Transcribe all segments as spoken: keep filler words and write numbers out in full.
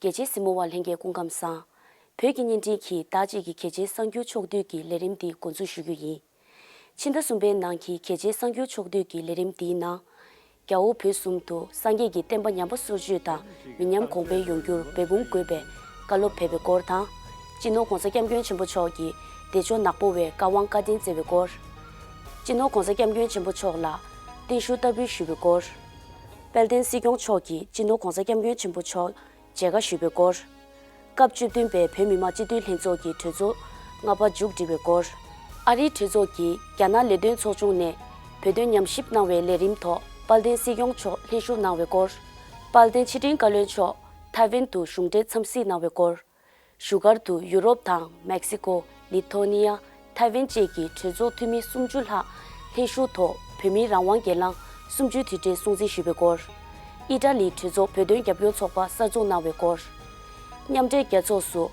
རྒྱལ་གཅེས་སྲིན་མོ་བ་ལྷན་རྒྱས་སྐུ་ཁམས་བཟང་། བོད་ཀྱི་བརྙན་འཕྲིན་གྱིས་ཟླ་གཅིག་གི་གལ་ཆེའི་གསར་འགྱུར་ཕྱོགས་བསྡུས་ཀྱི་ལས་རིམ་འདི་འགོ་འཛུགས་ཞུ་རྒྱུ་ཡིན། ཕྱི་ཟླ་གསུམ་པའི་ནང་གི་གལ་ཆེའི་གསར་འགྱུར་ཕྱོགས་བསྡུས་ཀྱི་ལས་རིམ་འདིའི་ནང་། རྒྱ་ཧོར་བོད་གསུམ་དུ་སངས་རྒྱས་ཀྱི་བསྟན་པ་ཉམས་པ་སོར་ཆུད་དང་མི་ཉམས་གོང་འཕེལ་ཡོང་རྒྱུར་འབད་འབུངས་དགོས་པའི་བཀའ་སློབ་ཕེབས་པའི་སྐོར་དང་། སྤྱི་ནོར་༧གོང་ས་༧སྐྱབས་མགོན་ཆེན་པོ་མཆོག་གིས་བདེ་མཆོག་ནག་པོ་བའི་བཀའ་དབང་བཀའ་དྲིན་བསྩལ་བའི་སྐོར། སྤྱི་ནོར་༧གོང་ས་༧སྐྱབས་མགོན་ཆེན་པོ་མཆོག་ལ་བརྟན་བཞུགས་བསྟར་འབུལ་ཞུས་པའི་སྐོར། དཔལ་ལྡན་སྲིད་སྐྱོང་མཆོག་གིས་སྤྱི་ནོར་༧གོང་ས་༧སྐྱབས་མགོན་ཆེན་པོ་མཆོག་མཇལ་ཁ་ཞུས་པའི་སྐོར། སྐབས་བཅུ་བདུན་པའི་བོད་མི་མང་སྤྱི་འཐུས་ལྷན་ཚོགས་ཀྱི་གྲོས་ཚོགས་ལྔ་པ་མཇུག་སྒྲིལ་བའི་སྐོར། ཨ་རིའི་གྲོས་ཚོགས་ཀྱིས་རྒྱ་ནག་ལས་དོན་ཚོགས་ཆུང་ནས་བོད་དོན་ཉམས་ཞིབ་གནང་བའི་ལས་རིམ་ཐོག་དཔལ་ལྡན་སྲིད་སྐྱོང་མཆོག་ལྷན་ཞུགས་གནང་བའི་སྐོར། དཔལ་ལྡན་ཕྱི་དྲིལ་བཀའ་བློན་མཆོག་ཐའེ་ཝན་དུ་གཞུང་འབྲེལ་འཚམས་གཟིགས་གནང་བའི་སྐོར། བཞུགས་སྒར་དུ་ཡུ་རོབ་དང་མེག་སི་ཀོ། ལི་ཐོ་ནི་ཡ། ཐའེ་ཝན་བཅས་ཀྱི་གྲོས་ཚོགས་འཐུས་མི་སུམ་ཅུ་ལྷག་ལྷན་ཞུགས་ཐོག་བོད་མིའི་རང་དབང་སྒེར་ལངས་སུམ་ཅུའི་དུས་དྲན་སྲུང་བརྩི་ཞུས་པའི་སྐོར། ཨི་ཊ་ལིའི་གྲོས་ཚོགས་བོད་དོན་རྒྱབ་སྐྱོར་ཚོགས་པ་གསར་འཛུགས་གནང་བའི་སྐོར། མཉམ་འབྲེལ་རྒྱལ་ཚོགས་སུ་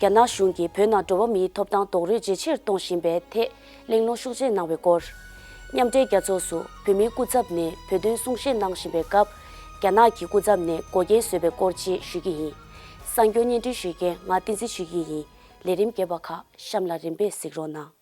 རྒྱ་ནག་གཞུང་གིས་བོད་ནང་འགྲོ་བ་མིའི་ཐོབ་ཐང་རྡོག་རོལ་ཇེ་ཆེར་གཏོང་བཞིན་པའི་ཐད་གླེང་སློང་ཤུགས་ཆེ་གནང་བའི་སྐོར། མཉམ་འབྲེལ་རྒྱལ་ཚོགས་སུ་བོད་མིའི་སྐུ་ཚབ་ནས་བོད་དོན་གསུང་བཤད་གནང་བཞིན་པའི་སྐབས། རྒྱ་ནག་གི་སྐུ་ཚབ་ནས་འགོག་རྐྱེན་བཟོས་པའི་སྐོར་བཅས་ཞུ་རྒྱུ་ཡིན། གསར་འགྱུར་སྙན་སྒྲོན་ཞུ་མཁན་ང་བསྟན་འཛིན་ཆོས་སྐྱིད་ཡིན། ལས་རིམ་རྒྱས་པ་ཁག་གཤམ་ལ་རིམ་པས་གཟིགས་རོགས་གནང་།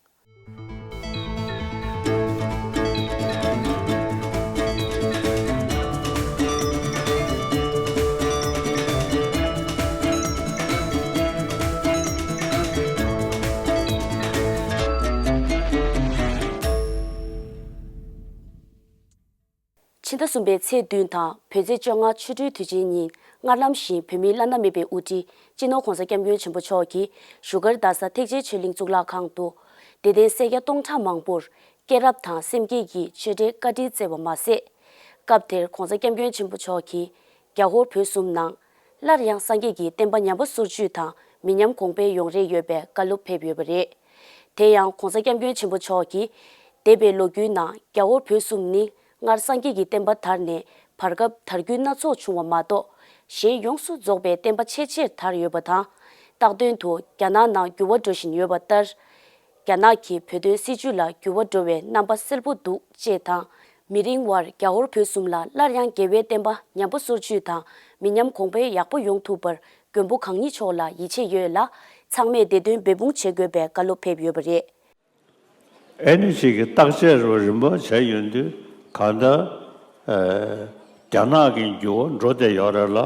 ཕྱི་ཟླ་གསུམ་པའི་ཚེས་བདུན་དང་བོད་ཚེས་བཅོ་ལྔ་ཆོ་འཕྲུལ་དུས་ཆེན་ཉིན། སྔར་ལམ་བཞིན་བོད་མིའི་བླ་ན་མེད་པའི་དབུ་ཁྲིད་སྤྱི་ནོར་༧གོང་ས་༧སྐྱབས་མགོན་ཆེན་པོ་མཆོག་གིས་བཞུགས་སྒར་རྡ་ས་ཐེག་ཆེན་ཆོས་གླིང་གཙུག་ལག་ཁང་དུ། དད་ལྡན་སེར་སྐྱ་སྟོང་ཕྲག་མང་པོར་སྐྱེས་རབས་དང་སེམས་བསྐྱེད་ཀྱི་ཆོས་འབྲེལ་བཀའ་དྲིན་བསྩལ་བ་མ་ཟད། སྐབས་དེར་༧གོང་ས་༧སྐྱབས་མགོན་ཆེན་པོ་མཆོག་གིས་རྒྱ་ཧོར་བོད་གསུམ་ནང་སླར་ཡང་སངས་རྒྱས་ཀྱི་བསྟན་པ་ཉམས་པ་སོར་ཆུད་དང་མི་ཉམས་གོང་འཕེལ་ཡོང་རེ་ཡོད་པའི་བཀའ་སློབ་ཕེབས་ཡོད་པ་རེད། དེ་ཡང་༧གོང་ས་༧སྐྱབས་མགོན་ཆེན་པོ་མཆོག་གིས། འདས་པའི་ལོ་རྒྱུས་ནང་རྒྱ་ཧོར་བོད་གསུམ་ནི། སྔར་སངས་རྒྱས་ཀྱི་བསྟན་པ་དར་ནས་བར་སྐབས་དར་རྒུད་སྣ་ཚོགས་བྱུང་བ་མ་གཏོགས། གཞན་ཡོངས་སུ་རྫོགས་པའི་བསྟན་པ་ཆེས་ཆེར་དར་ཡོད་པ་དང་། རྟག་དོན་དུ་རྒྱ་ནག་ནང་འགྱུར་བ་འགྲོ་བཞིན་ཡོད་པ་ལྟར། རྒྱ་ནག་གི་བོད་དོན་སྲིད་བྱུས་ལ་འགྱུར་བ་འགྲོ་བའི་རྣམ་པ་གསལ་པོ་འདུག་ཅེས་དང་། མི་རིང་བར་རྒྱ་ཧོར་བོད་གསུམ་ལ་སླར་ཡང་རྒྱལ་བའི་བསྟན་པ་ཉམས་པ་སོར་ཆུད་དང་མི་ཉམས་གོང་འཕེལ་ཡག་པོ་ཡོང་ཐུབ་པར་མགོན་པོ་གང་ཉིད་མཆོག་ལ་ཡིད་ཆེས་ཡོད་ལ། ཚང་མས་བདེ་དོན་འབད་འབུངས་བྱེད་དགོས་པའི་བཀའ་སློབ་ཕེབས་ཡོད་པ་རེད། ཨེ་ནི་ཅིག་གི་བརྟག་དཔྱད་རོ་རིམ་པ་བྱས་ཡོང་དུས་གང་ལྟར་རྒྱ་ནག་གི་འགྱུར་བ་འགྲོ་བསྡད་ཡོད་རེད་ལ།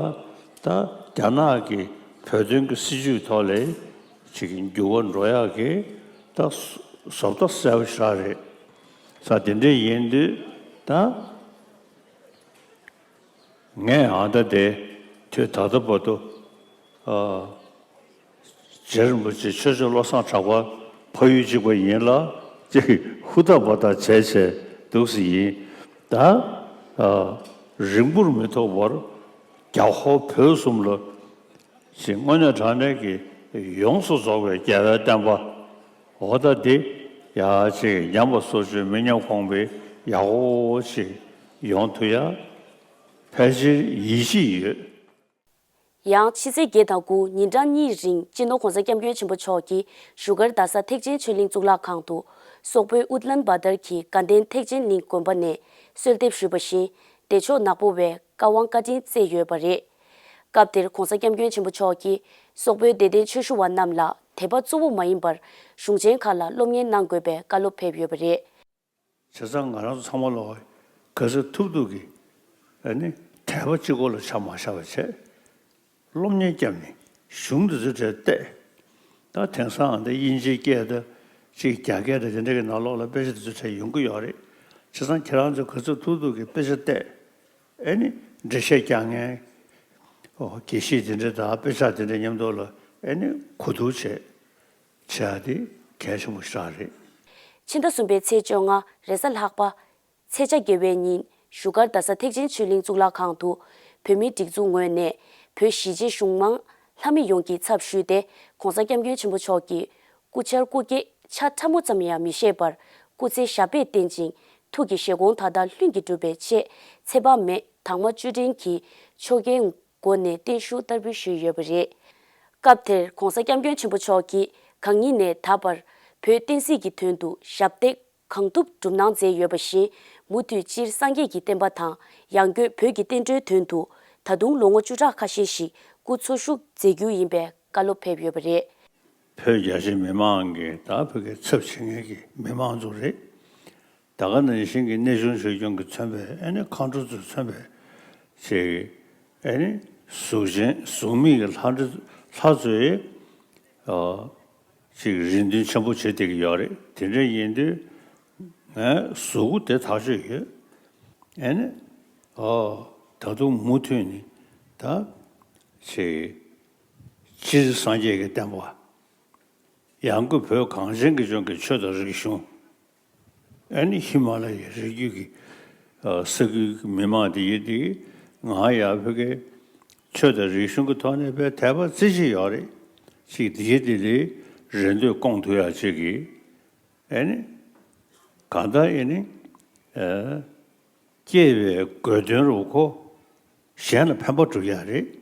ད་རྒྱ་ནག་གི་བོད་དོན་གྱི་སྲིད་བྱུས་ཐོག་ལས་ཅིག་གི་འགྱུར་བ་འགྲོ་ཡག་གི་ད་བཟོ་ལྟ་གསལ་པོ་ཞིག་རེད། ས་དེ་འདྲ་ཡིན་དུས་ད། ངས་ཨ་ད་དེ་དུས་ད་ལྟ་བར་དུ་རྗེ་རིན་པོ་ཆེ་ཆོས་རྗེ་བློ་བཟང་གྲགས་པ་ཕ་ཡུལ་གཅིག་པ་ཡིན་ལ་ཅིག་ཧུར་ཐག་པ་ཐག་བྱས་བྱས་འདུག་སེ་ཡིན། ད་རིང་པོར་མི་ཐོགས་པར་རྒྱ་ཧོར་བོད་གསུམ་ལ་ཅིག་དངོས་གནས་དྲང་གནས་ཀྱི་ཡོངས་སུ་རྫོགས་པའི་རྒྱལ་བའི་བསྟན་པ། འོ་ད་འདི་ཡག་ཅིག་ཉམས་པ་སོར་ཆུད་མི་ཉམས་གོང་འཕེལ་ཡག་པོ་ཅིག་ཡོང་ཐུབ་ཡ་ཕལ་ཆེར་ཡིད་ཆེས་ཡོད། ཡང་ཕྱི་ཚེས་བརྒྱད་དང་དགུ་ཉིན་གྲངས་གཉིས་རིང་སྤྱི་ནོར་༧གོང་ས་༧སྐྱབས་མགོན་ཆེན་པོ་མཆོག་གིས་བཞུགས་སྒར་རྡ་ས་ཐེག་ཆེན་ཆོས་གླིང་གཙུག་ལག་ཁང་དུ་སོག་པོའི་ཨུཏ་ལན་བ་དར་གྱི་དགའ་ལྡན་ཐེག་ཆེན་གླིང་དགོན་པ་ནས་གསོལ་འདེབས་ཞུས་པ་བཞིན་བདེ་མཆོག་ནག་པོ་བའི་བཀའ་དབང་བཀའ་དྲིན་བསྩལ་ཡོད་པ་རེད། སྐབས་དེར་༧གོང་ས་༧སྐྱབས་མགོན་ཆེན་པོ་མཆོག་གིས་སོག་པོའི་དད་ལྡན་ཆོས་ཞུ་བ་རྣམས་ལ་དད་པ་གཙོ་བོ་མ་ཡིན་པར་གཞུང་ཆེན་ཁག་ལ་སློབ་གཉེར་གནང་དགོས་པའི་བཀའ་སློབ་ཕེབས་ཡོད་པ་རེད། བྱས་ཙང་ང་རང་ཚོ་ཚང་མ་ལོག་ག་ཚོད་ཐུབ་ཐུབ་ཀྱིས་ཨ་ནི་དད་པ་གཅིག་པོ་ལ་ཆ་མ་བཞག་པ་བྱས། སློབ་གཉེར་བརྒྱབ་ནས་གཞུང་འདི་ཚོ་གྲས་བལྟས། ད་དེང་སང་འདི་དབྱིན་ཇིའི་སྐད་དང་གཅིག་རྒྱ་སྐད་དང་དེ་འདྲ་གི་ནང་ལོགས་ལ་དཔེ་ཆ་དེ་ཚོ་གྲས་ཡོང་གི་ཡོད་རེད། བྱས་ཙང་ཁྱེད་རང་ཚོ་ག་ཚོད་ཐུབ་ཐུབ་ཀྱིས་དཔེ་ཆ་བལྟས། ཨ་ནི་འགྲེལ་བཤད་རྒྱག་མཁན་ཨོ་དགེ་བཤེས་དེ་འདྲ་དང་དཔེ་ཆ་དེ་འདྲ་མཉམ་དུ་ལ་ཨ་ནི་གོ་བསྡུར་བྱས། བྱ་དེ་གལ་ཆེན་པོ་ཞིག་རེད། ཕྱི་ཟླ་གསུམ་པའི་ཚེས་བཅོ་ལྔ་རེས་གཟའ་ལྷག་པ། ཚེས་ཆ་དགེ་བའི་ཉིན་བཞུགས་སྒར་རྡ་ས་ཐེག་ཆེན་ཆོས་གླིང་གཙུག་ལག་ཁང་དུ་བོད་མིའི་སྒྲིག་འཛུགས་ངོས་ནས་བོད་གཞིས་བྱེས་གཞུང་མང་ལྷ་མི་ཡོངས་ཀྱི་ཚབ་ཞུས་ཏེ་༧གོང་ས་༧སྐྱབས་མགོན་ཆེན་པོ་མཆོག་གི་སྐུ་ཆར་སྐུ་སྐྱེ་ཆ་ཕྲ་མོ་ཙམ་ཡང་མི་བཞེས་པར་སྐུ་ཚེ་ཞབས་པད་བརྟན་ཅིང་ཐུགས་ཀྱི་བཞེད་དགོངས་མཐའ་དག་ལྷུན་གྱིས་འགྲུབ་པའི་ཆེད་ཚེ་དཔག་མེད་དྭངས་མ་བཅུད་ལྡན་གྱི་ཆོ་གའི་སྒོ་ནས་བརྟན་བཞུགས་བསྟར་འབུལ་ཞུས་ཡོད་པ་རེད། སྐབས་དེར་༧གོང་ས་༧སྐྱབས་མགོན་ཆེན་པོ་མཆོག་གིས་གང་ཉིད་ནས་ད་བར་བོད་བསྟན་སྲིད་ཀྱི་དོན་དུ་ཞབས་འདེགས་གང་ཐུབ་སྒྲུབ་གནང་མཛད་ཡོད་པ་བཞིན་མུ་མཐུད་སྤྱིར་སངས་རྒྱས་ཀྱི་བསྟན་པ་དང་ཡང་སྒོས་བོད་ཀྱི་བསྟན་འགྲོའི་དོན་དུ་ད་དུང་ལོ་ངོ་བཅུ་ཕྲག་ཁ་ཤས་ཤིག་ སྐུ་འཚོ་བཞུགས་མཛད་རྒྱུ་ཡིན་པའི་བཀའ་སློབ་ཕེབས་ཡོད་པ་རེད། བོད་རྒྱ་ཆེ་མི་མང་གི་ད་བོད་སྐད་ཚབ་བྱེད་མཁན་གྱི་མི་མང་ཚོ་རེད། ད་ག་ནང་བཞིན་གྱི་གནས་ཆུང་ཆོས་སྐྱོང་གིས་མཚོན་པའི་ཨ་ནི་མཁའ་འགྲོ་ཚོས་མཚོན་པའི་ཅིག་ཨ་ནི་གཟུགས་ཅན་གཟུགས་མེད་ཀྱི་ལྷ་འདྲེ་ལྷ་ཚོས་ཨ་ཅིག་རེ་འདུན་ཆེན་པོ་བྱེད་བསྡད་ཀྱི་ཡོད་རེད། དེ་འདྲ་ཡིན་དུས་ངའི་གཟུགས་པོ་དེ་ཐག་ཆོད་ཡོད། ཨ་ནི་ཨོ་ད་དུང་མུ་མཐུད་ནས་ད་ཅིག་སྤྱིར་སངས་རྒྱས་ཀྱི་བསྟན་པ། ཡང་སྒོས་བོད་གངས་ཅན་གྱི་ལྗོངས་ཀྱི་ཆོས་དང་རིག་གཞུང་། ཨ་ནི་ཧི་མ་ལ་ཡའི་རི་རྒྱུད་ཀྱི་ཨ་ས་ཁུལ་གྱི་མི་མང་དེ་ཡིན་དེ་ང་ཡང་བོད་ཀྱི་ཆོས་དང་རིག་གཞུང་གི་ཐོག་ནས་དཔེ་དད་པ་རྩེ་གཅིག་ཡོད་རེད། ཅིག་དེ་ཡིན་དེ་ལས་རེ་འདོད་སྐོང་ཐུབ་ཡག་ཅིག་གི་ཨ་ནི་གང་ལྟར་ཨ་ནི་ཨ་སྐྱེས་པའི་དགོས་དོན་རུ་ཁོ་གཞན་ལ་ཕན་པ་སྒྲུབ་ཡག་རེད།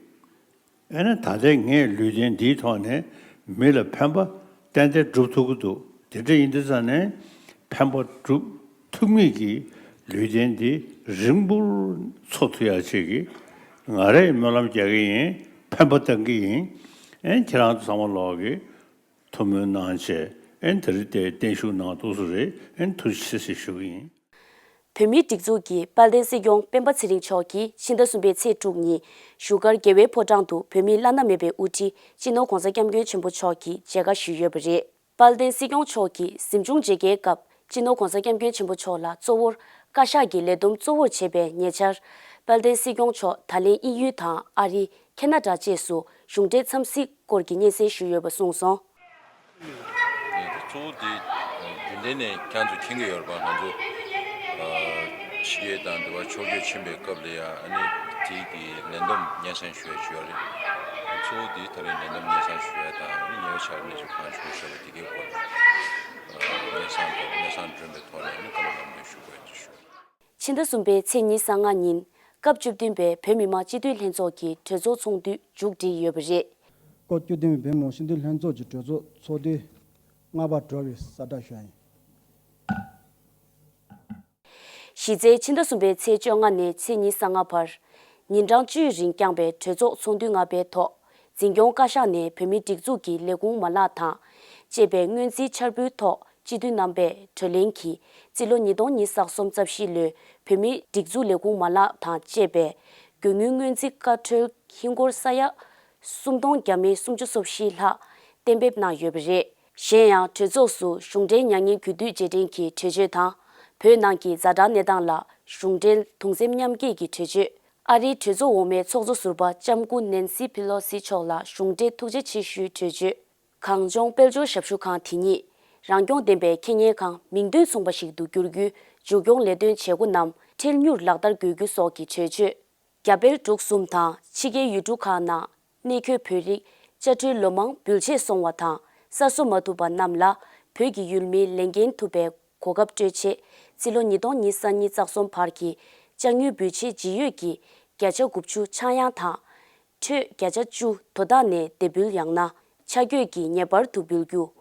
ཨ་ནི་ད་ལྟའི་ངས་ལུས་རྟེན་འདིའི་ཐོག་ནས་མི་ལ་ཕན་པ་ཏན་ཏན་སྒྲུབ་ཐུབ་ཀྱི་འདུག་དེ་འདྲ་ཡིན་དུས་ཙང་ནས་ཕན་པ་སྒྲུབ་ཐུབ་མཁན་གྱི་ལུས་རྟེན་འདི་རིང་པོར་འཚོ་ཐུབ་ཡག་ཅིག་གི་ང་རས་སྨོན་ལམ་རྒྱག་གི་ཡིན། ཕན་པ་བཏང་གི་ཡིན། ཨ་ནི་ཁྱེད་རང་ཚོ་ཚང་མ་ལོག་གི་ཐུགས་སྨོན་གནང་བྱས་ཨ་ནི་དེ་རིང་དེ་བརྟན་བཞུགས་གནང་འདུག་སུ་རེད། ཨ་ནི་ཐུགས་རྗེ་ཆེ་ཞེས་ཞུ་གི་ཡིན། བོད་མིའི་སྒྲིག་འཛུགས་ཀྱི་དཔལ་ལྡན་སྲིད་སྐྱོང་སྤེན་པ་ཚེ་རིང་མཆོག་གིས་ཕྱི་ཟླ་གསུམ་པའི་ཚེས་དྲུག་ཉིན་བཞུགས་སྒར་རྒྱལ་བའི་ཕོ་བྲང་དུ་བོད་མིའི་བླ་ན་མེད་པའི་དབུ་ཁྲིད་སྤྱི་ནོར་༧གོང་ས་༧སྐྱབས་མགོན་ཆེན་པོ་མཆོག་གིས་མཇལ་ཁ་ཞུས་ཡོད་པ་རེད། དཔལ་ལྡན་སྲིད་སྐྱོང་མཆོག་གིས་གཟིམ་ཆུང་མཇལ་ཁའི་སྐབས་སྤྱི་ནོར་༧གོང་ས་༧སྐྱབས་མགོན་ཆེན་པོ་མཆོག་ལ་གཙོ་བོར་བཀའ་ཤག་གི་ལས་བསྡོམས་གཙོ་བོར་བྱེད་པའི་ཉེ་ཆར། དཔལ་ལྡན་སྲིད་སྐྱོང་མཆོག་ད་ལན་དབྱིན་ཡུལ་དང་ཨ་རི། ཁེ་ན་ཌ་བཅས་སུ་གཞུང་འབྲེལ་འཚམས་གཟིགས་སྐོར་གྱི་སྙན་སེང་ཞུས་ཡོད་པ་གསུངས་སོང་། གཙོ་བོ་དེ་རྒྱུན་ལྡན་ནས་ཁྱེད་ཚོ་མཁྱེན་གྱི་ཡོད་རེད་པ། ང་ཚོ་ཕྱི་རྒྱལ་དང་འདི་བ་ཕྱོགས་བསྐྱོད་ཕྱིན་པའི་སྐབས་ལ་ཡ་ཨ་ནི་དེ་གི་ལས་བསྡོམས་སྙན་སེང་ཞུ་ཡ་ཅིག་ཡོད་རེད། གཙོ་བོ་དེ་ད་རེས་ལས་བསྡོམས་སྙན་སེང་ཞུ་ཡ་དང་ཨ་ནི་ཉེ་བའི་ཆར་གནས་ཚུལ་གང་བྱུང་ཤེས་པ་དེ་གའི་སྐོར་ལ་སྙན་སེང་དང་སྙན་སེང་སྒྲོན་པའི་ཐོག་ནས་ཨ་ནི་བཀའ་སློབ་ལམ་སྟོན་ཞུ་དགོས་ཅེས་ཞུ། ཕྱི་ཟླ་གསུམ་པའི་ཚེས་ཉི་ཤུ་རྩ་ལྔ་ཉིན་སྐབས་བཅུ་བདུན་པའི་བོད་མི་མང་སྤྱི་འཐུས་ལྷན་ཚོགས་ཀྱི་གྲོས་ཚོགས་ཚོགས་དུས་མཇུག་བསྒྲིལ་ཡོད་པ་རེད། སྐབས་བཅུ་བདུན་པའི་བོད་མི་མང་སྤྱི་འཐུས་ལྷན་ཚོགས་ཀྱི་གྲོས་ཚོགས་ཚོགས་དུས་ལྔ་པ་གྲོལ་བའི་གསལ་བསྒྲགས་ཞུ་ཡ་ཡིན། གཞི་རྩའི་ཕྱི་ཟླ་གསུམ་པའི་ཚེས་བཅོ་ལྔ་ནས་ཚེས་ཉི་ཤུ་རྩ་ལྔ་བར། ཉིན་གྲངས་བཅུའི་རིང་བསྐྱངས་པའི་གྲོས་ཚོགས་ཚོགས་དུས་ལྔ་པའི་ཐོག་འཛིན་སྐྱོང་བཀའ་ཤག་ནས་བོད་མིའི་སྒྲིག་འཛུགས་ཀྱི་ལས་ཁུངས་མ་ལག་དང་བཅས་པའི་སྔོན་རྩིས་འཆར་འབུལ་ཐོག་སྤྱི་འཐུས་རྣམ་པས་གྲོས་གླེང་གིས་རྩིས་ལོ་ཉིས་སྟོང་ཉི་ཤུ་རྩ་གསུམ་རྩ་བཞི་ལོའི་བོད་མིའི་སྒྲིག་འཛུགས་ལས་ཁུངས་མ་ལག་དང་བཅས་པའི་དགོས་དངུལ་སྔོན་རྩིས་བཀའ་འཁྲོལ་ཧིན་སྒོར་ས་ཡ་སུམ་སྟོང་བརྒྱ་མེད་སུམ་ཅུ་སོ་བཞི་ལྷག་གཏན་འབེབས་གནང་ཡོད་པ་རེད། གཞན་ཡང་གྲོས་ཚོགས་སུ་གཞུང་འབྲེལ་མྱ་ངན་གུས་འདུད་རྗེས་དྲན་གྱི་གྲོས་ཆོད་དང་། བོད་ནང་གི་ཛ་དྲག་གནས་སྟངས་ལ་གཞུང་འབྲེལ་གདུང་སེམས་མཉམ་སྐྱེད་ཀྱི་གྲོས་ཆོད། ཨ་རིའི་གྲོས་ཚོགས་འོག་མའི་ཚོགས་གཙོ་ཟུར་པ་ལྕམ་སྐུ་ནེན་སི་ཕི་ལོ་སི་མཆོག་ལ་གཞུང་འབྲེལ་ཐུགས་རྗེ་ཆེ་ཞུའི་གྲོས་ཆོད། གངས་ལྗོངས་དཔལ་འབྱོར་ཞབས་ཞུ་ཁང་དེ་ཉིད་རང་སྐྱོང་ལྡན་པའི་ཁེ་གཉེར་ཁང་མིང་དོན་མཚུངས་པ་ཞིག་ཏུ་བསྒྱུར་རྒྱུའི་མཇུག་སྐྱོང་ལས་དོན་བྱེད་སྒོ་རྣམས་ཁྲེལ་མྱུར་ལག་བསྟར་དགོས་རྒྱུ་སོགས་ཀྱི་གྲོས་ཆོད། རྒྱ་བལ་འབྲུག་གསུམ་དང་ཕྱི་རྒྱལ་ཡུལ་གྲུ་ཁག་ནང་གནས་འཁོད་བོད་རིགས་དཔྱ་ཁྲལ་ལོ་མང་འབུལ་ཆད་སོང་བ་དང་གསར་བཟོ་མ་ཐུབ་པ་རྣམས་ལ་བོད་ཀྱི་ཡུལ་མིའི་ལས་འགན་ཐུབ་པའི་གོ་སྐབས་སྤྲོད་ཆེད་རྩིས་ལོ་ཉིས་སྟོང་ཉི་ཤུ་རྩ་གཉིས་རྩ་གསུམ་བར་གྱི་དཔྱ་དངུལ་འབུལ་ཆད་ཇི་ཡོད་ཀྱི་བརྒྱ་ཆ་དགུ་བཅུ་ཆག་ཡང་དང་། འཕྲོད་བརྒྱ་ཆ་བཅུ་དོ་བདག་ནས་བདེ་འབུལ་ཡང་ན་ཆ་བགོས་ཀྱིས་ངེས་པར་དུ་འབུལ་རྒྱུ།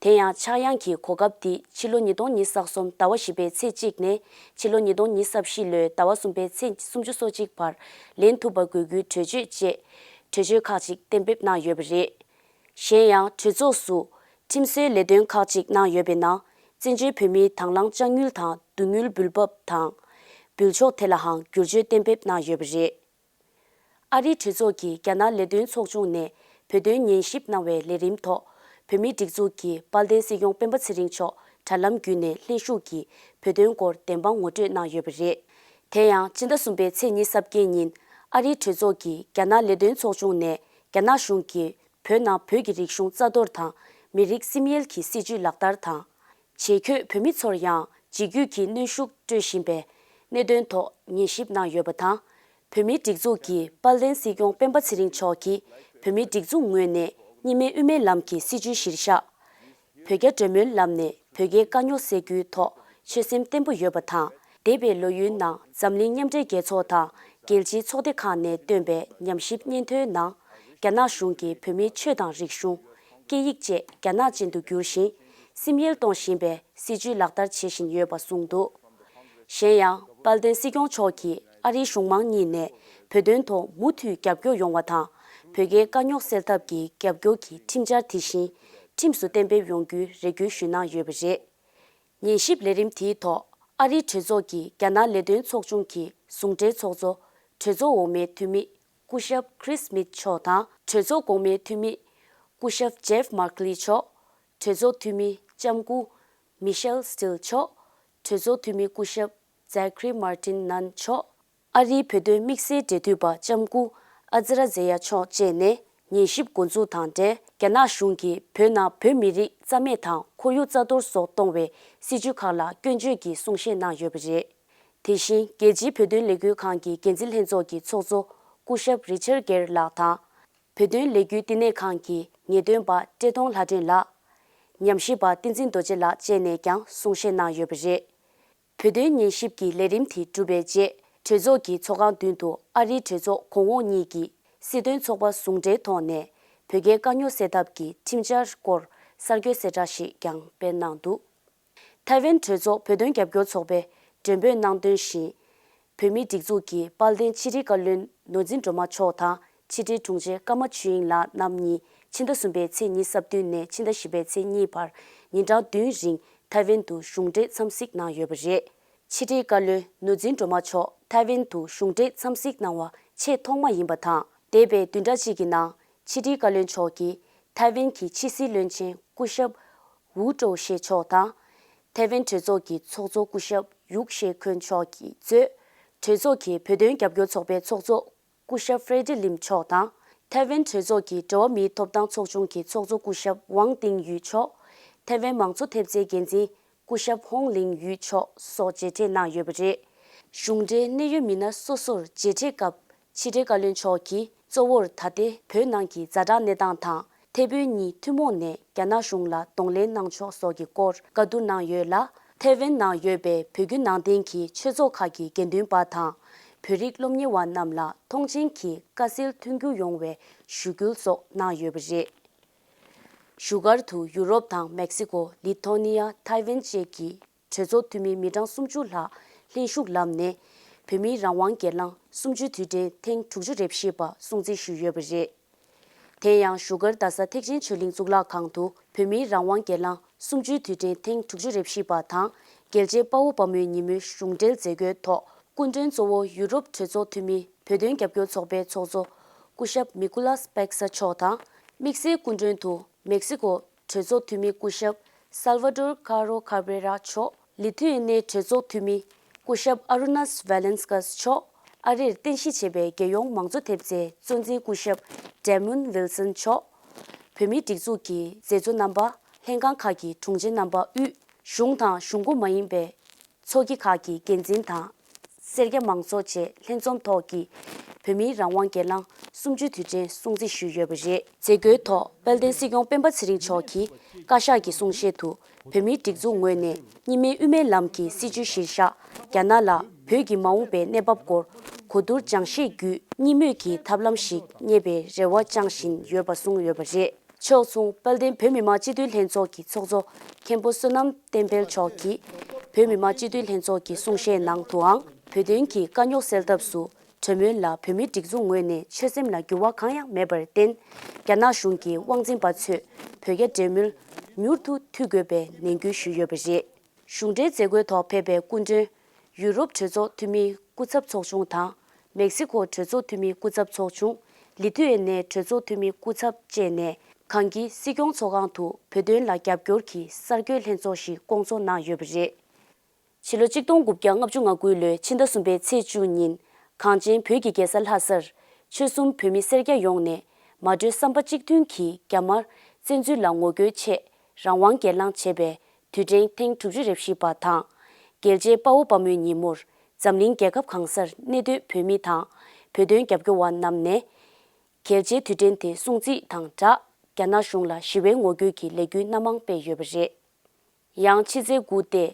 དེ་ཡང་ཆག་ཡང་གི་གོ་སྐབས་འདི་ཕྱི་ལོ་ཉིས་སྟོང་ཉི་ཤུ་རྩ་གསུམ་ཟླ་བ་བཞི་པའི་ཚེས་གཅིག་ནས་ཕྱི་ལོ་ཉིས་སྟོང་ཉི་ཤུ་རྩ་བཞི་ལོའི་ཟླ་བ་གསུམ་པའི་ཚེས་སུམ་ཅུ་སོ་གཅིག་བར་ལེན་ཐུབ་པ་དགོས་རྒྱུའི་གྲོས་ཆོད་བཅས་གྲོས་ཆོད་ཁག་ཅིག་གཏན་འབེབས་གནང་ཡོད་པ་རེད། གཞན་ཡང་གྲོས་ཚོགས་སུ་ཁྲིམས་བཟོའི་ལས་དོན་ཁག་ཅིག་གནང་ཡོད་པའི་ནང་བཙན་བྱོལ་བོད་མིའི་དང་བླངས་དཔྱ་དངུལ་དང་བསྡུ་དངུལ་འབུལ་འབབ་དང་འབུལ་ཕྱོགས་ཐད་ལའང་བསྒྱུར་བཅོས་གཏན་འབེབས་གནང་ཡོད་པ་རེད། ཨ་རིའི་གྲོས་ཚོགས་ཀྱིས་རྒྱ་ནག་ལས་དོན་ཚོགས་ཆུང་ནས་བོད་དོན་ཉན་ཞིབ་གནང་བའི་ལས་རིམ་ཐོག་བོད་མིའི་སྒྲིག་འཛུགས་ཀྱི་དཔལ་ལྡན་སྲིད་སྐྱོང་སྤེན་པ་ཚེ་རིང་མཆོག་དྲ་ལམ་བརྒྱུད་ནས་ལྷན་ཞུགས་ཀྱིས་བོད་དོན་སྐོར་བདེན་དཔང་ངོ་སྤྲོད་གནང་ཡོད་པ་རེད། དེ་ཡང་སྤྱི་ཟླ་གསུམ་པའི་ཚེས་ཉི་ཤུ་རྩ་བརྒྱད་ཉིན་ཨ་རིའི་གྲོས་ཚོགས་ཀྱིས་རྒྱ་ནག་ལས་དོན་ཚོགས་ཆུང་ནས་རྒྱ་ནག་གཞུང་གིས་བོད་ནང་བོད་ཀྱི་རིག་གཞུང་རྩ་གཏོར་དང་མི་རིགས་སིམ་ཡལ་གྱི་སྲིད་བྱུས་ལག་བསྟར་དང་། ཇེ་བཀོད་བོད་མི་ཚོར་ཡང་ཇེ་བརྒྱུད་ཀྱི་གནོན་ཤུགས་སྤྲོད་བཞིན་པའི་གནད་དོན་ཐོག་ཉན་ཞིབ་གནང་ཡོད་པ་དང་། བོད་མིའི་སྒྲིག་འཛུགས་ཀྱི་དཔལ་ལྡན་སྲིད་སྐྱོང་སྤེན་པ་ཚེ་རིང་མཆོག་གིས་བོད་མིའི་སྒྲིག་འཛུགས་ངོས་ནས་གཉིས་སྨན་དབུ་མའི་ལམ་གྱི་སྲིད་བྱུས་གཞིར་བཞག་བོད་རྒྱ་འབྲེལ་མོལ་ལམ་ནས་བོད་རྒྱའི་དཀའ་རྙོག་སེལ་རྒྱུའི་ཐོག་ཆོད་སེམས་བརྟན་པོ་ཡོད་པ་དང་། འདས་པའི་ལོ་ཡུན་ནང་འཛམ་གླིང་མཉམ་འབྲེལ་རྒྱལ་ཚོགས་དང་རྒྱལ་སྤྱིའི་ཚོགས་སྡེ་ཁག་ནས་བཏོན་པའི་ཉམས་ཞིབ་སྙན་ཐོའི་ནང་། རྒྱ་ནག་གཞུང་གིས་བོད་མིའི་ཆོས་དང་རིག་གཞུང་། སྐད་ཡིག་བཅས་རྒྱ་ནག་ཅན་དུ་བསྒྱུར་ཞིང་། སིམ་ཡལ་གཏོང་བཞིན་པའི་སྲིད་བྱུས་ལག་བསྟར་བྱེད་བཞིན་ཡོད་པ་གསུངས་འདུག་གཞན་ཡང་། དཔལ་ལྡན་སྲིད་སྐྱོང་མཆོག་གིས་ཨ་རིའི་གཞུང་མང་གཉིས་ནས་བོད་དོན་ཐོག་མུ་མཐུད་རྒྱབ་སྐྱོར་ཡོང་བ་དང་། བོད་རྒྱའི་དཀའ་རྙོག་སེལ་ཐབས་ཀྱི་རྒྱབ་སྐྱོར་གྱི་ཁྲིམས་འཆར་དེ་བཞིན་ཁྲིམས་སུ་གཏན་འབེབས་ཡོང་རྒྱུའི་རེ་སྐུལ་ཞུས་གནང་ཡོད་པ་རེད། ཉན་ཞིབ་ལས་རིམ་དེའི་ཐོག་ཨ་རིའི་གྲོས་ཚོགས་ཀྱི་རྒྱ་ནག་ལས་དོན་ཚོགས་ཆུང་གི་ཟུང་འབྲེལ་ཚོགས་གཙོ་གྲོས་ཚོགས་འོག་མའི་འཐུས་མི་སྐུ་ཞབས་Chris Smith་མཆོག་དང་། གྲོས་ཚོགས་གོང་མའི་འཐུས་མི་སྐུ་ཞབས་Jeff Merkley་མཆོག་གྲོས་ཚོགས་འཐུས་མི་ལྕམ་སྐུ་Michelle Steele་མཆོག་གྲོས་ཚོགས་འཐུས་མི་སྐུ་ཞབས་Zachary Martin Nunn་མཆོག་ཨ་རིའི་བོད་དོན་དམིགས་བསལ་འབྲེལ་མཐུད་པ་ལྕམ་སྐུ་ཨ་ཛི་ར་ཛེ་ཡ་མཆོག་བཅས་ནས་ཉན་ཞིབ་འགོ་འཛུགས་དང་འབྲེལ། རྒྱ་ནག་གཞུང་གིས་བོད་ནང་བོད་མི་རིགས་རྩ་མེད་དང་ཁོར་ཡུག་རྩ་གཏོར་སོགས་གཏོང་བའི་སྲིད་བྱུས་ཁག་ལ་སྐྱོན་བརྗོད་ཀྱི་གསུང་བཤད་གནང་ཡོད་པ་རེད། དེ་བཞིན་རྒྱལ་སྤྱིའི་བོད་དོན་ལས་འགུལ་ཁང་གི་འགན་འཛིན་ལྷན་ཚོགས་ཀྱི་ཚོགས་གཙོ་སྐུ་ཞབས་Richard Gere་ལགས་དང་། བོད་དོན་ལས་འགུལ་བསྟི་གནས་ཁང་གི་ངེས་སྟོན་པ་བཀྲས་མཐོང་ལྷ་སྒྲོན་ལགས། ཉམས་ཞིབ་པ་བསྟན་འཛིན་རྡོ་རྗེ་ལགས་བཅས་ནས་ཀྱང་གསུང་བཤད་གནང་ཡོད་པ་རེད། བོད་དོན་ཉན་ཞིབ་ཀྱི་ལས་རིམ་དེ་གྲུབ་པའི་རྗེས། གྲོས་ཚོགས་ཀྱི་ཚོགས་ཁང་མདུན་དུ་ཨ་རིའི་གྲོས་ཚོགས་གོང་འོག་གཉིས་ཀྱི་སྲིད་དོན་ཚོགས་པ་ཟུང་འབྲེལ་ཐོག་ནས་བོད་རྒྱའི་དཀའ་རྙོག་སེལ་ཐབས་ཀྱི་ཁྲིམས་འཆར་སྐོར་གསར་འགོད་གསལ་བསྒྲགས་ཤིག་ཀྱང་སྤེལ་གནང་འདུག་ཐའེ་ཝན་གྲོས་ཚོགས་བོད་དོན་རྒྱབ་སྐྱོར་ཚོགས་པས་མགྲོན་འབོད་གནང་དོན་བཞིན། བོད་མིའི་སྒྲིག་འཛུགས་ཀྱི་དཔལ་ལྡན་ཕྱི་དྲིལ་བཀའ་བློན་ནོར་འཛིན་སྒྲོལ་མ་མཆོག་དང་ཕྱི་དྲིལ་དྲུང་ཆེ་ཀརྨ་ཆོས་དབྱིངས་ལགས་རྣམ་གཉིས་ཕྱི་ཟླ་གསུམ་པའི་ཚེས་ཉི་ཤུ་རྩ་བདུན་ནས་ཕྱི་ཟླ་བཞི་པའི་ཚེས་གཉིས་བར་ཉིན་གྲངས་བདུན་རིང་ཐའེ་ཝན་དུ་གཞུང་འབྲེལ་འཚམས་གཟིགས་གནང་ཡོད་པ་རེད། ཕྱི་དྲིལ་བཀའ་བློན་ནོར་འཛིན་སྒྲོལ་མ་མཆོག་ཐའེ་ཝན་དུ་གཞུང་འབྲེལ་འཚམས་གཟིགས་གནང་བ་ཆེས་ཐོག་མ་ཡིན་པ་དང་། འདས་པའི་བདུན་ཕྲག་གཅིག་གི་ནང་ཕྱི་དྲིལ་བཀའ་བློན་མཆོག་གིས་ཐའེ་ཝན་གྱི་ཕྱི་སྲིད་བློན་ཆེན་སྐུ་ཞབས་ཝུའུ་ཀྲོའུ་ཤེ་མཆོག་དང་། ཐའེ་ཝན་གྲོས་ཚོགས་ཀྱི་ཚོགས་གཙོ་སྐུ་ཞབས་ཡུག་ཤེ་ཁོན་མཆོག་གིས་གཙོས། གྲོས་ཚོགས་ཀྱི་བོད་དོན་རྒྱབ་སྐྱོར་ཚོགས་པའི་ཚོགས་གཙོ་སྐུ་ཞབས་ཧྥེ་ཌི་ལིམ་མཆོག་དང་། ཐའེ་ཝན་གྲོས་ཚོགས་ཀྱི་འགྲོ་བ་མིའི་ཐོབ་ཐང་ཚོགས་ཆུང་གི་ཚོགས་གཙོ་སྐུ་ཞབས་ཝང་ཏིང་ཡུས་མཆོག་ཐའེ་ཝན་མང་གཙོ་ཐེབས་རྩའི་འགན་འཛིན་སྐུ་ཞབས་ཧོང་ལིང་ཡུས་མཆོག་སོགས་མཇལ་འཕྲད་གནང་ཡོད་པ་རེད། གཞུང་འབྲེལ་གནད་ཡོད་མི་སྣ་སོ་སོར་མཇལ་འཕྲད་སྐབས་ཕྱི་དྲིལ་བཀའ་བློན་མཆོག་གིས་གཙོ་བོར་ད་ལྟའི་བོད་ནང་གི་ཛ་དྲག་གནས་སྟངས་དང་། ཐའེ་བོད་གཉིས་ཐུན་མོང་ནས་རྒྱ་ནག་གཞུང་ལ་གདོང་ལེན་གནང་ཕྱོགས་སོགས་ཀྱི་སྐོར་བཀའ་བསྡུར་གནང་ཡོད་ལ། ཐའེ་ཝན་ནང་ཡོད་པའི་བོད་བརྒྱུད་ནང་བསྟན་གྱི་ཆོས་ཚོགས་ཁག་གི་དགེ་འདུན་པ་དང་། བོད་རིགས་སློབ་གཉེར་བ་རྣམས་ལ་མཐོང་མཆན་གྱི་དཀའ་སེལ་མཐུན་འགྱུར་ཡོང་བའི་ཞུ་སྐུལ་སོགས་གནང་ཡོད་པ་རེད། བཞུགས་སྒར་དུ་ཡུ་རོབ་དང་མེག་སི་ཀོ། ལི་ཐོ་ནི་ཡ། ཐའེ་ཝན་བཅས་ཀྱི་གྲོས་ཚོགས་འཐུས་མི་མི་གྲངས་སུམ་ཅུ་ལྷག་ལྷན་ཞུགས་ལམ་ནས་བོད་མིའི་རང་དབང་སྒེར་ལངས་གསུམ་བཅུའི་དུས་དྲན་ཐེངས་དྲུག་ཅུ་རེ་བཞི་པ་སྲུང་བརྩི་ཞུས་ཡོད་པ་རེད། དེ་ཡང་བཞུགས་སྒར་རྡ་ས་ཐེག་ཆེན་ཆོས་གླིང་གཙུག་ལག་ཁང་དུ་བོད་མིའི་རང་དབང་སྒེར་ལངས་གསུམ་བཅུའི་དུས་དྲན་ཐེངས་དྲུག་ཅུ་རེ་བཞི་པ་དང་རྒྱལ་གཅེས་དཔའ་བོ་དཔའ་མོའི་ཉིན་མོའི་གཞུང་འབྲེལ་མཛད་སྒོའི་ཐོག་སྐུ་མགྲོན་གཙོ་བོ་ཡུ་རོབ་གྲོས་ཚོགས་འཐུས་མི་བོད་དོན་རྒྱབ་སྐྱོར་ཚོགས་པའི་ཚོགས་གཙོ་སྐུ་ཞབས་མི་ཀུ་ལཱས་པེག་ས་མཆོག་དང་། དམིགས་བསལ་སྐུ་མགྲོན་དུ་མེག་སི་ཀོ་གྲོས་ཚོགས་འཐུས་མི་སྐུ་ཞབས་སལ་ཝ་ཌོར་ཀ་རོ་ཁ་བྷེ་ར་མཆོག་ལི་ཐུ་ཨེ་ནའི་གྲོས་ཚོགས་འཐུས་མི་སྐུ་ཞབས་ཨ་རུ་ནཱས་ཝེ་ལེན་སི་ཀཱས་མཆོག་ཨ་རིར་རྟེན་གཞི་བྱས་པའི་རྒྱལ་ཡོངས་མང་གཙོ་ཐེབས་རྩའི་གཙོ་འཛིན་སྐུ་ཞབས་ཌེ་མོན་ཝིལ་སོན་མཆོག་བོད་མིའི་སྒྲིག་འཛུགས་ཀྱི་མཛད་གཙོ་རྣམ་པ། ལྷན་ཁང་ཁག་གི་དྲུང་ཆེ་རྣམ་པ་དབུས། གཞུང་དང་གཞུང་སྐུ་མ་ཡིན་པའི་ཚོགས་སྐྱིད་ཁག་གི་འགན་འཛིན་དང་། སེར་སྐྱ་མང་ཚོགས་བཅས་ལྷན་འཛོམས་ཐོག་གིས་བོད་མིའི་རང་དབང་སྒེར་ལངས་གསུམ་བཅུའི་དུས་དྲན་སྲུང་བརྩི་ཞུས་ཡོད་པ་རེད། མཛད་སྒོའི་ཐོག་དཔལ་ལྡན་སྲིད་སྐྱོང་སྤེན་པ་ཚེ་རིང་མཆོག་གིས་བཀའ་ཤག་གི་གསུང་བཤད་དུ། བོད་མིའི་སྒྲིག་འཛུགས་ངོས་ནས་གཉིས་སྨན་དབུ་མའི་ལམ་གྱི་སྲིད་བྱུས་གཞིར་བཞག་རྒྱ་ནག་ལ་བོད་ཀྱི་མ་འོངས་པའི་གནས་བབ་སྐོར་གོ་བསྡུར་སྦྱང་ཤེས་བརྒྱུད་གཉིས་མོས་ཀྱི་ཐབས་ལམ་ཞིག་རྙེད་པའི་རེ་བ་བཅངས་བཞིན་ཡོད་པ་གསུངས་ཡོད་པ་རེད། ཕྱོགས་མཚུངས་དཔལ་ལྡན་བོད་མི་མང་སྤྱི་འཐུས་ལྷན་ཚོགས་ཀྱི་ཚོགས་གཙོ་མཁན་པོ་བསོད་ནམས་བསྟན་འཕེལ་མཆོག་གིས་བོད་མི་མང་སྤྱི་འཐུས་ལྷན་ཚོགས་ཀྱི་གསུང་བཤད་ནང་དུའང་བོད་དོན་གྱི་དཀའ་རྙོག་སེལ་ཐབས་སུ་གྲོས་མོལ་ལ་བོད་མིའི་སྒྲིག་འཛུགས་ངོས་ནས་ཆོད་སེམས་ལ་འགྱུར་བ་གང་ཡང་མེད་པར་བརྟེན། རྒྱ་ནག་གཞུང་གི་དབང་འཛིན་པ་ཚོས་བོད་རྒྱ་འབྲེལ་མོལ་མྱུར་དུ་མཐུད་དགོས་པའི་ནན་སྐུལ་ཞུས་ཡོད་པ་རེད། གཞུང་འབྲེལ་མཛད་སྒོའི་ཐོག་ཕེབས་པའི་སྐུ་མགྲོན། ཡུ་རོབ་གྲོས་ཚོགས་འཐུས་མིའི་སྐུ་ཚབ་ཚོགས་ཆུང་དང་། མེག་སི་ཀོ་གྲོས་ཚོགས་འཐུས་མིའི་སྐུ་ཚབ་ཚོགས་ཆུང་། ལི་ཐུ་ཨེ་ནའི་གྲོས་ཚོགས་འཐུས་མིའི་སྐུ་ཚབ་བཅས་ནས། གངས་སྐྱིད་སྲིད་སྐྱོང་ཚོགས་ཁང་དུ་བོད་དོན་ལ་རྒྱབ་སྐྱོར་གྱི་གསར་འགོད་ལྷན་ཚོགས་ཤིག་བསྐོང་ཚོགས་གནང་ཡོད་པ་རེད། ཕྱི་ལོ་ཆིག་སྟོང་དགུ་བརྒྱ་ལྔ་བཅུ་ང་དགུ་ལོའི་ཕྱི་ཟླ་གསུམ་པའི་ཚེས་བཅུ་ཉིན། གངས་ཅན་བོད་ཀྱི་རྒྱལ་ས་ལྷ་སར། ཆོལ་གསུམ་བོད་མི་སེར་སྐྱ་ཡོངས་ནས་མ་གྲོས་བསམ་པ་གཅིག་མཐུན་གྱིས་རྒྱ་དམར་བཙན་འཛུལ་ལ་ངོ་རྒོལ་ཆེད་རང་དབང་སྒེར་ལངས་བྱས་པའི་དུས་དྲན་ཐེངས་དྲུག་ཅུ་རེ་བཞི་པ་དང་། རྒྱལ་གཅེས་དཔའ་བོ་དཔའ་མོའི་ཉིན་མོར་འཛམ་གླིང་རྒྱལ་ཁབ་གང་སར་གནས་སྡོད་བོད་མི་དང་བོད་དོན་རྒྱབ་སྐྱོར་བ་རྣམས་ནས། རྒྱལ་གཅེས་དུས་དྲན་དེ་སྲུང་བརྩི་དང་སྦྲགས། རྒྱ་ནག་གཞུང་ལ་ཞི་བའི་ངོ་རྒོལ་གྱི་ལས་འགུལ་སྣ་མང་སྤེལ་ཡོད་པ་རེད། ཡང་ཕྱི་ཚེས་དགུ་སྟེ།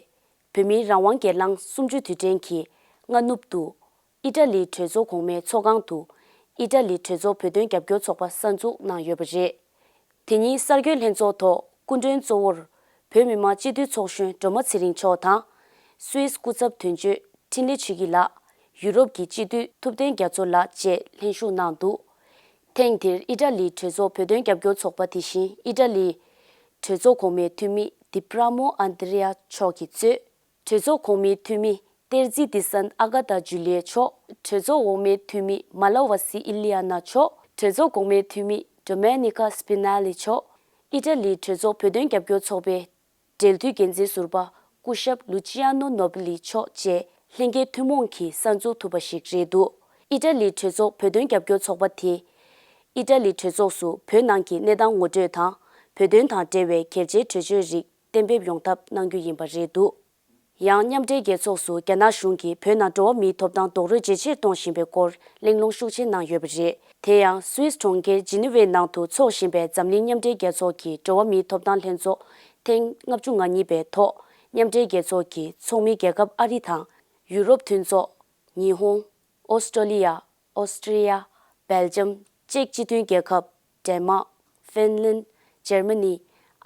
བོད་མིའི་རང་དབང་སྒེར་ལངས་གསུམ་བཅུའི་དུས་དྲན་གྱི་སྔ་ནུབ་ཏུ། ཨི་ཊ་ལིའི་གྲོས་ཚོགས་གོང་མའི་ཚོགས་ཁང་དུ། ཨི་ཊ་ལིའི་གྲོས་ཚོགས་བོད་དོན་རྒྱབ་སྐྱོར་ཚོགས་པ་གསར་འཛུགས་གནང་ཡོད་པ་རེད། དེ་ཉིན་གསར་འགོད་ལྷན་ཚོགས་ཐོག་སྐུ་མགྲོན་གཙོ་བོར། བོད་མི་མང་སྤྱི་འཐུས་ཚོགས་གཞོན་སྒྲོལ་མ་ཚེ་རིང་མཆོག་དང་། སུད་སི་སྐུ་ཚབ་དོན་གཅོད་འཕྲིན་ལས་ཆོས་སྐྱིད་ལགས། ཡུ་རོབ་ཀྱི་སྤྱི་འཐུས་ཐུབ་བསྟན་རྒྱ་མཚོ་ལགས་བཅས་ལྷན་ཞུགས་གནང་འདུག་ཐེངས་འདིར་ཨི་ཏྲ་ལིའི་གྲོས་ཚོགས་བོད་དོན་རྒྱབ་སྐྱོར་ཚོགས་པ་དེ་བཞིན་ཨི་ཏྲ་ལིའི་གྲོས་ཚོགས་གོང་མའི་འཐུས་མི་ཏི་པྲ་མོ་ཨན་ཏི་རེ་ཡ་མཆོག་གིས་གཙོས། གྲོས་ཚོགས་གོང་མའི་འཐུས་མི་ཏེར་ཛི་ཏི་སན་ཨ་ག་ཏ་ཇུ་ལི་ཡེ་མཆོག་གྲོས་ཚོགས་འོག་མའི་འཐུས་མི་མ་ལ་ཝ་སི་ཨི་ལི་ཡ་ན་མཆོག་གྲོས་ཚོགས་གོང་མའི་འཐུས་མི་ཌོ་མེ་ནི་ཀ་སི་པི་ན་ལི་མཆོག་ཨི་ཏྲ་ལིའི་གྲོས་ཚོགས་བོད་དོན་རྒྱབ་སྐྱོར་ཚོགས་པའི་འབྲེལ་མཐུད་འགན་འཛིན་ཟུར་པ་སྐུ་ཞབས་ལུ་ཅི་ཡ་ནོ་ནོ་བི་ལི་མཆོག་བཅས་ལྷན་རྒྱས་ཐུན་མོང་གིས་གསར་འཛུགས་ཐུབ་པ་ཞིག་རེད་འདུག་ཨི་ཏྲ་ལིའི་གྲོས་ཚོགས་བོད་དོན་རྒྱབ་སྐྱོར་ཚོགས་པ་དེས་ཨི་ཏྲ་ལིའི་གྲོས་ཚོགས་སུ་བོད་ནང་གི་གནས་སྟངས་ངོ་སྤྲོད་དང་། བོད་དོན་དང་འབྲེལ་བའི་གལ་ཆེའི་གྲོས་ཆོད་རིགས་གཏན་འབེབས་ཡོང་ཐབས་གནང་རྒྱུ་ཡིན་པ་རེད་འདུག་ཡང་མཉམ་འབྲེལ་རྒྱལ་ཚོགས་སུ་རྒྱ་ནག་གཞུང་གིས་བོད་ནང་འགྲོ་བ་མིའི་ཐོབ་ཐང་རྡོག་རོལ་ཇེ་ཆེར་གཏོང་བཞིན་པའི་སྐོར་གླེང་སློང་ཤུགས་ཆེ་གནང་ཡོད་པ་རེད། དེ་ཡང་སུད་སི་གྲོང་ཁྱེར་ཇི་ནི་ཝའི་ནང་དུ་འཚོགས་བཞིན་པའི་འཛམ་གླིང་མཉམ་འབྲེལ་རྒྱལ་ཚོགས་ཀྱི་འགྲོ་བ་མིའི་ཐོབ་ཐང་ལྷན་ཚོགས་ཐེངས་ལྔ་བཅུ་ང་གཉིས་པའི་ཐོག་མཉམ་འབྲེལ་རྒྱལ་ཚོགས་ཀྱི་ཚོགས་མི་རྒྱལ་ཁབ་ཨ་རི་དང་ཡུ་རོབ་མཐུན་ཚོགས། ཉི་ཧོང་། ཨོ་སི་ཀྲོ་ལི་ཡ། ཨོ་སི་ཀྲི་ཡ། སྦེལ་ཇམ། ཅེཀ་སྤྱི་མཐུན་རྒྱལ་ཁབ། ཌེན་མཱག་ཧྥིན་ལན། འཇར་མ་ནི།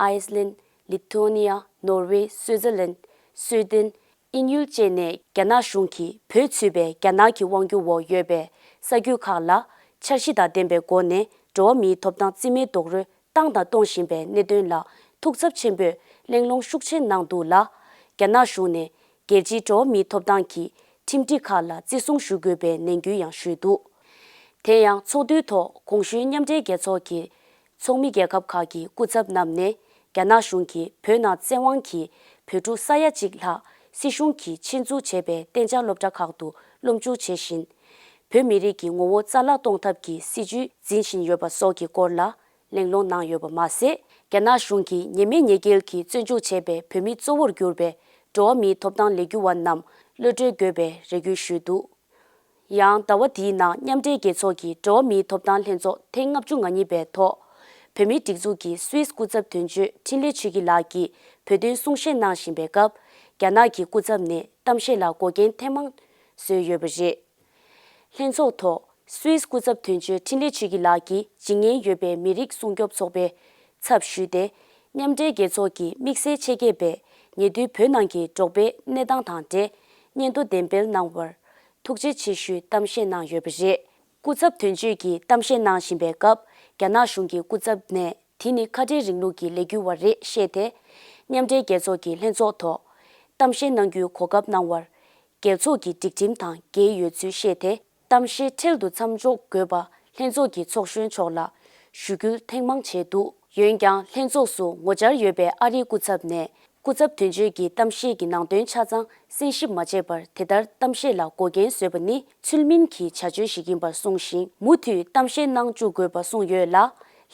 ཨའི་སི་ལན། ལི་ཐོ་ནི་ཡ། ནོར་ཝེ། སུའི་ཛར་ལན། སུའེ་ཏེན། དབྱིན་ཡུལ་བཅས་ནས་རྒྱ་ནག་གཞུང་གིས་བོད་ཚུད་པའི་རྒྱ་ནག་གི་དབང་སྒྱུར་འོག་ཡོད་པའི་ས་རྒྱུད་ཁག་ལ་འཆར་གཞི་དང་ལྡན་པའི་སྒོ་ནས་འགྲོ་བ་མིའི་ཐོབ་ཐང་རྩིས་མེད་རྡོག་རོལ་བཏང་དང་གཏོང་བཞིན་པའི་གནད་དོན་ལ་ཐུགས་འཚབ་ཆེན་པོས་གླེང་སློང་ཤུགས་ཆེ་གནང་འདུག་ལ། རྒྱ་ནག་གཞུང་ནས་རྒྱལ་སྤྱིའི་འགྲོ་བ་མིའི་ཐོབ་ཐང་གི་ཁྲིམས་སྒྲིག་ཁག་ལ་བརྩི་སྲུང་ཞུ་དགོས་པའི་ནན་སྐུལ་ཡང་ཞུས་འདུག་དེ་ཡང་ཚོགས་འདུའི་ཐོག་གོང་ཞུས་མཉམ་འབྲེལ་རྒྱལ་ཚོགས་ཀྱི་ཚོགས་མི་རྒྱལ་ཁབ་ཁག་གི་སྐུ་ཚབ་རྣམས་ནས་རྒྱ་ནག་གཞུང་གིས་བོད་ནང་བཙན་དབང་གིས་བོད་ཕྲུག་ས་ཡ་གཅིག་ལྷག་སྲིད་གཞུང་གིས་ཆེད་འཛུགས་བྱས་པའི་གཏན་འཇགས་སློབ་གྲྭ་ཁག་ཏུ་སློབ་འཇུག་བྱེད་བཞིན། བོད་མི་རིགས་ཀྱི་ངོ་བོ་རྩ་བརླག་གཏོང་ཐབས་ཀྱི་སྲིད་ཇུས་འཛིན་བཞིན་ཡོད་པ་སོགས་ཀྱི་སྐོར་ལ་གླེང་སློང་གནང་ཡོད་པ་མ་ཟད། རྒྱ་ནག་གཞུང་གིས་ཉེས་མེད་ཉེས་འགེལ་གྱིས་བཙོན་འཇུག་བྱས་པའི་བོད་མི་གཙོ་བོར་གྱུར་པའི་འགྲོ་བ་མིའི་ཐོབ་ཐང་ལས་འགུལ་བ་རྣམས་གློད་གྲོལ་དགོས་པའི་རེ་སྐུལ་ཞུས་འདུག་ཡང་ཟླ་བ་འདིའི་ནང་མཉམ་འབྲེལ་རྒྱལ་ཚོགས་ཀྱི་འགྲོ་བ་མིའི་ཐོབ་ཐང་ལྷན་ཚོགས་ཐེངས་ལྔ་བཅུ་ང་གཉིས་པའི་ཐོག་བོད་མིའི་སྒྲིག་འཛུགས་ཀྱི་སུད་སི་སྐུ་ཚབ་དོན་གཅོད་འཕྲིན་ལས་ཆོས་སྐྱིད་ལགས་ཀྱིས་བོད་དོན་གསུང་བཤད་གནང་བཞིན་པའི་སྐབས། རྒྱ་ནག་གི་སྐུ་ཚབ་ནས་གཏམ་བཤད་ལ་འགོག་རྐྱེན་ཐེངས་མང་བཟོས་ཡོད་པ་རེད། ལྷན་ཚོགས་ཐོག་སུད་སི་སྐུ་ཚབ་དོན་གཅོད་འཕྲིན་ལས་ཆོས་སྐྱིད་ལགས་ཀྱིས་འཇིགས་ཉེན་ཡོད་པའི་མི་རིགས་སྲུང་སྐྱོབ་ཚོགས་པའི་ཚབ་ཞུས་ཏེ། མཉམ་འབྲེལ་རྒྱལ་ཚོགས་ཀྱི་དམིགས་བསལ་ཆེད་མཁས་པས་ཉེ་དུས་བོད་ནང་གི་འབྲོག་པའི་གནས་སྟངས་དང་འབྲེལ་སྙན་ཐོ་འདེམས་སྤེལ་གནང་བར་ཐུགས་རྗེ་ཆེ་ཞུའི་གཏམ་བཤད་གནང་ཡོད་པ་རེད། སྐུ་ཚབ་དོན་གཅོད་ཀྱིས་གཏམ་བཤད་གནང་བཞིན་པའི་སྐབས། རྒྱ་ནག་གཞུང་གི་སྐུ་ཚབ་ནས་དེ་ནི་ཁ་བྲལ་རིང་ལུགས་ཀྱི་ལས་འགུལ་བ་རེད་བཤད་དེ། མཉམ་འབྲེལ་རྒྱལ་ཚོགས་ཀྱི་ལྷན་ཚོགས་ཐོག་གཏམ་བཤད་གནང་རྒྱུའི་གོ་སྐབས་གནང་བར། རྒྱལ་ཚོགས་ཀྱི་སྒྲིག་ཁྲིམས་དང་འགལ་ཡོད་ཚུལ་བཤད་དེ། གཏམ་བཤད་འཕྲལ་དུ་མཚམས་འཇོག་དགོས་པ་ལྷན་ཚོགས་ཀྱི་ཚོགས་གཞོན་མཆོག་ལ་ཞུ་སྐུལ་ཐེངས་མང་བྱས་འདུག་འོན་ཀྱང་ལྷན་ཚོགས་སུ་ངོ་བཅར་ཡོད་པའི་ཨ་རིའི་སྐུ་ཚབ་ནས། སྐུ་ཚབ་དོན་གཅོད་ཀྱི་གཏམ་བཤད་ཀྱི་ནང་དོན་ཆ་ཚང་གསན་ཞིབ་མ་བྱས་པར་དེ་ལྟར་གཏམ་བཤད་ལ་འགོག་རྐྱེན་བཟོས་པ་ནི་ཚུལ་མིན་གྱི་བྱ་སྤྱོད་ཞིག་ཡིན་པར་གསུངས་ཤིང་། མུ་མཐུད་གཏམ་བཤད་གནང་བཅུག་དགོས་པ་གསུངས་ཡོད་ལ།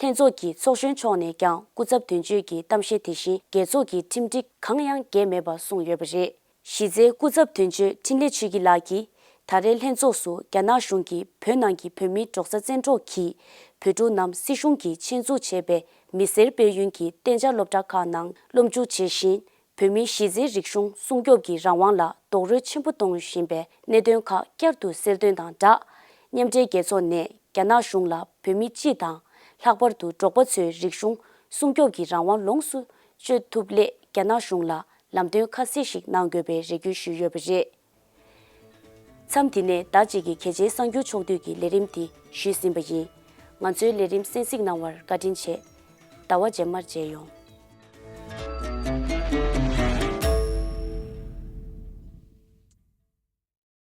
ལྷན་ཚོགས་ཀྱི་ཚོགས་གཞོན་མཆོག་ནས་ཀྱང་སྐུ་ཚབ་དོན་གཅོད་ཀྱི་གཏམ་བཤད་དེ་བཞིན་རྒྱལ་ཚོགས་ཀྱི་ཁྲིམས་སྒྲིག་གང་ཡང་འགལ་མེད་པ་གསུངས་ཡོད་པ་རེད། གཞི་རྩའི་སྐུ་ཚབ་དོན་གཅོད་འཕྲིན་ལས་ཆོས་སྐྱིད་ལགས་ཀྱིས། ད་རེས་ལྷན་ཚོགས་སུ་རྒྱ་ནག་གཞུང་གིས་བོད་ནང་གི་བོད་མིའི་འབྲོག་ས་བཙན་འཕྲོག་གིས་བོད་ཕྲུག་རྣམས་སྲིད་གཞུང་གིས་ཆེད་འཛུགས་བྱས་པའི་མི་སེར་སྤེལ་ཡུལ་གྱི་གཏན་འཇགས་སློབ་གྲྭ་ཁག་ནང་སློབ་འཇུག་བྱེད་བཞིན། བོད་མིའི་གཞི་རྩའི་རིག་གཞུང་སྲུང་སྐྱོབ་ཀྱི་རང་དབང་ལ་རྡོག་རོལ་ཆེན་པོ་གཏོང་བཞིན་པའི་གནད་དོན་ཁག་བསྐྱར་དུ་གསལ་སྟོན་དང་སྦྲགས། མཉམ་འབྲེལ་རྒྱལ་ཚོགས་ནས་རྒྱ་ནག་གཞུང་ལ་བོད་མི་སྤྱི་དང་། ལྷག་པར་དུ་འབྲོག་པ་ཚོའི་རིག་གཞུང་སྲུང་སྐྱོབ་ཀྱི་རང་དབང་ལོངས་སུ་སྤྱོད་ཐུབ་སླད་རྒྱ་ནག་གཞུང་ལ་ལམ་སྟོན་ཁ་གསལ་ཞིག་གནང་དགོས་པའི་རེ་སྐུལ་ཞུས་ཡོད་པ་རེད། མཚམས་འདི་ནས་ཟླ་གཅིག་གི་གལ་ཆེའི་གསར་འགྱུར་ཕྱོགས་བསྡུས་ཀྱི་ལས་རིམ་འདི་ཞུས་ཟིན་པ་ཡིན། ང་ཚོའི་ལས་རིམ་གསན་གཟིགས་གནང་བར་བཀའ་དྲིན་ཆེ། ཟླ་བ་རྗེས་མར་མཇལ་ཡོང་།